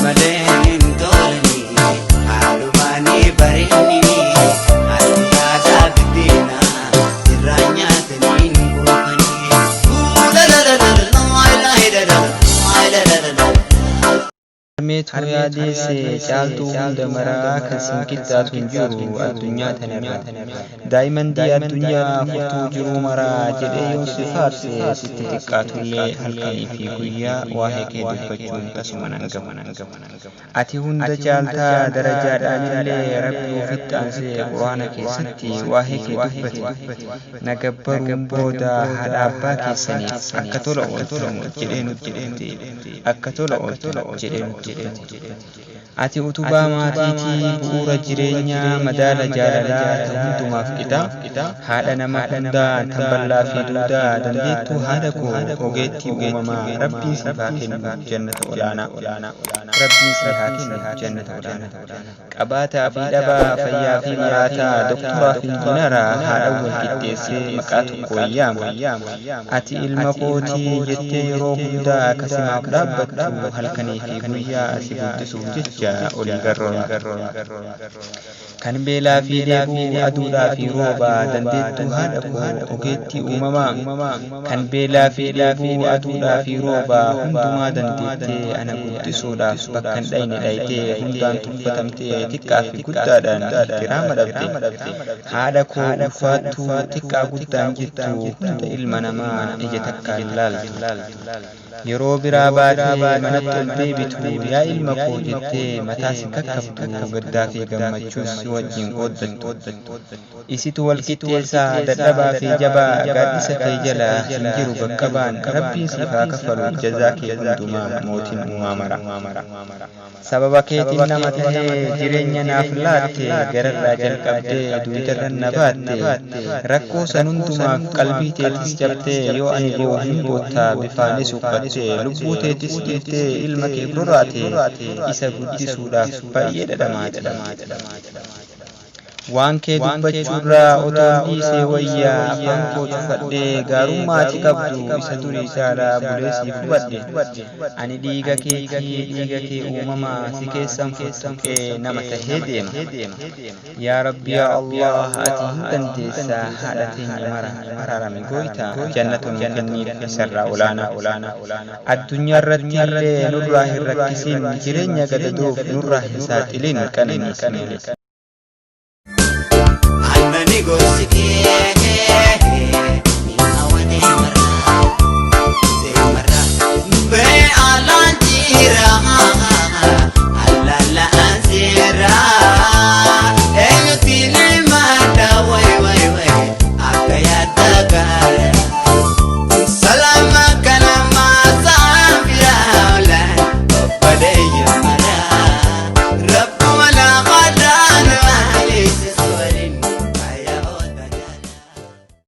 malee hin tolani, haalumaanii bareedini, ati aadaa biddeena irraa nyaatanii hin quufanii. Harmeetu yaadeesse caaltuu hunda maraa kan sin qixxaatu hin jiru addunyaa tanarra. Daa'imandii addunyaa furtuu jiruu maraa jedhee yoon si faarse sitti xiqqaatullee halkanii fi guyyaa waa'ee kee dubbachuun tasuma nan gahu. Ati hunda caaltaa darajaadhaanillee Rabbi ofitti aansee Quraana keessatti waa'ee kee dubbate. Na gabbaruun booda haadha abbaa keessaniif akka tola ooltan jedhee nutti dubbate. Akka tola ooltan jedhee nutti dubbate. Ati utubaa maatiitii, bu'uura jireenyaa, madaala jaalalaa ta hundumaaf qixa, haadha nama hundaa tan bal'aa fi duudaa, dandeettuu haadha koo, ogeettii uumamaa, Rabbiin siif haa kennu jannata olaanaa. Rabbiin sii haa kennu jannata olaanaa. Qabaataa fi dhabaa, fayyaa fi maraataa, doktoraa fi injinara haadhan wal qixxeessee maqaa tokkoon yaama. Ati ilma kooti jettee yeroo hundaa ka simaaf dhaabbattu halkanii fi guyyaa si guddisuuf jecha olii gad rorraatu. Kan beelaa fi dheebuu, aduudhaa fi rooba, dandeettuu haadha koo, ogeettii uumamaa. Kan beelaa fi dheebuu, aduudhaa fi rooba, hundumaa dandeettee ana guddisuudhaaf bakka hin dhayne dhayxee, hundaan tuffatamtee, xiqqaa fi guddaadhaan ihtiraama dhabde. Haadha koo ulfaattuu, xiqqaa guddaan jettu, hunda ilma namaa ija takkaan laaltu. Yeroo biraa baatee manatti ol deebitu yaa ilma koo jettee mataa si kakkabdu gaddaa fi gammachuus si wajjin qooddattu. Isitu wal qixxeessa dadhabaa fi jabaa gaaddisa kee jala hin jiru qaqqabaan Rabbiin siif haa kaffalu jazaa kee hundumaa mootiin uumaa mara. Sababa keetiin nama tahee jireenya naaf laatte gararraa jalqabdee duydarran na baatte rakkoo san hundumaaf qalbii teetis cabxee yoo ani boo'u hin bootta bifaanis uffattee lubbuu teetis dhiiftee ilma keef rorraate isa guddisuudhaaf baay'ee dhadhamaate. Waan kee dubbachuurraa otoon dhiisee wayya afaan koo cufadhee gaarummaa ati qabdu isa durii caalaa bulee siif hubadhe. Ani dhiiga keetii dhiiga kee uumamaa si keessan fottoqee nama tahee deema. Yaa Rabbi yaa Allah ati hin dandeessa haadha teenya mara araarami gooytaa jannata nuu kenniif isarraa olaanaa. Addunyaarratti illee nurraa hin rakkisin jireenya gadadoof nurraa hin saaxilin qananiisi malee. Annani gorsi kee.